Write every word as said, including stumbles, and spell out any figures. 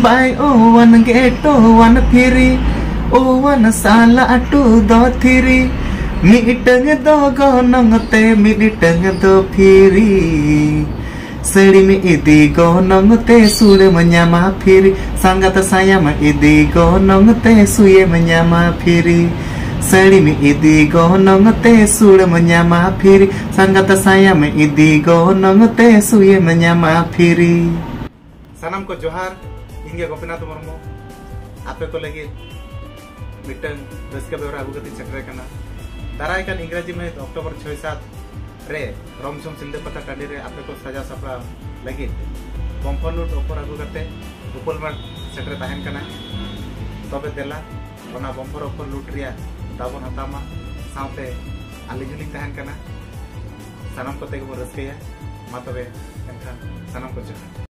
Buy O one get O one free, O one ᱥᱟᱞᱟᱜ two ᱫᱚ free᱾ ᱢᱤᱫᱴᱟᱝ ᱫᱚ ᱜᱚᱱᱚᱝ ᱛᱮ, ᱢᱤᱫᱴᱟᱝ ᱫᱚ free᱾ ᱥᱟᱹᱲᱤᱢ ᱤᱫᱤ ᱜᱚᱱᱚᱝ ᱛᱮ ᱥᱩᱲᱮᱢ ᱧᱟᱢᱟ free᱾ ᱥᱟᱸᱜᱟᱛ ᱥᱟᱭᱟᱢ ᱤᱫᱤ ᱜᱚᱱᱚᱝ ᱛᱮ ᱥᱩᱭᱮᱢ ᱧᱟᱢᱟ free᱾ ᱥᱟᱹᱲᱤᱢ ᱤᱫᱤ ᱜᱚᱱᱚᱝ ᱛᱮ ᱥᱩᱲᱮᱢ ᱧᱟᱢᱟ free᱾ ᱥᱟᱸᱜᱟᱛ ᱥᱟᱭᱟᱢ ᱤᱫᱤ ᱜᱚᱱᱚᱝ ᱛᱮ ᱥᱩᱭᱮᱢ ᱧᱟᱢᱟ free᱾ ᱥᱟᱱᱟᱢ ᱠᱚ ᱡᱚᱦᱟᱨ, ᱤᱧ ᱜᱮ ᱜᱳᱯᱤᱱᱟᱛᱷ ᱢᱩᱨᱢᱩ᱾ ᱟᱯᱮ ᱠᱚ ᱞᱟᱹᱜᱤᱫ ᱢᱤᱫᱴᱟᱝ ᱨᱟᱹᱥᱠᱟᱹ ᱵᱮᱣᱨᱟ ᱟᱹᱜᱩ ᱠᱟᱛᱮᱧ ᱥᱮᱴᱮᱨ ᱟᱠᱟᱱᱟ᱾ ᱫᱟᱨᱟᱭ ᱠᱟᱱ ᱤᱝᱨᱟᱡᱤ ᱢᱟᱹᱦᱤᱛ ᱚᱠᱴᱳᱵᱚᱨ ᱪᱷᱚᱭ ᱥᱟᱛ ᱨᱮ ᱨᱚᱢᱥᱚᱢ ᱥᱤᱞᱫᱟᱹ ᱯᱟᱛᱟ ᱴᱟᱺᱰᱤ ᱨᱮ ᱟᱯᱮ ᱠᱚ ᱥᱟᱡᱟᱣ ᱥᱟᱯᱲᱟᱣ ᱞᱟᱹᱜᱤᱫ ᱵᱚᱢᱯᱷᱚᱨ ᱞᱩᱴ ᱚᱯᱷᱚᱨ ᱟᱹᱜᱩ ᱠᱟᱛᱮ ᱩᱯᱟᱹᱞ ᱢᱟᱴ ᱥᱮᱴᱮᱨ ᱛᱟᱦᱮᱱ ᱠᱟᱱᱟ᱾ ᱛᱚᱵᱮ ᱫᱮᱞᱟ, ᱚᱱᱟ ᱵᱚᱢᱯᱷᱚᱨ ᱚᱯᱷᱚᱨ ᱞᱩᱴ ᱨᱮᱭᱟᱜ ᱫᱟᱣ ᱵᱚᱱ ᱦᱟᱛᱟᱣ ᱢᱟ, ᱥᱟᱶᱛᱮ ᱟᱹᱞᱤᱧ ᱦᱚᱸᱞᱤᱧ ᱛᱟᱦᱮᱱ ᱠᱟᱱᱟ᱾ ᱥᱟᱱᱟᱢ ᱠᱚᱛᱮ ᱜᱮᱵᱚᱱ ᱨᱟᱹᱥᱠᱟᱹᱭᱟ᱾ ᱢᱟ ᱛᱚᱵᱮ ᱮᱱᱠᱷᱟᱱ ᱥᱟᱱᱟᱢ ᱠᱚ ᱡᱚᱦᱟᱨ᱾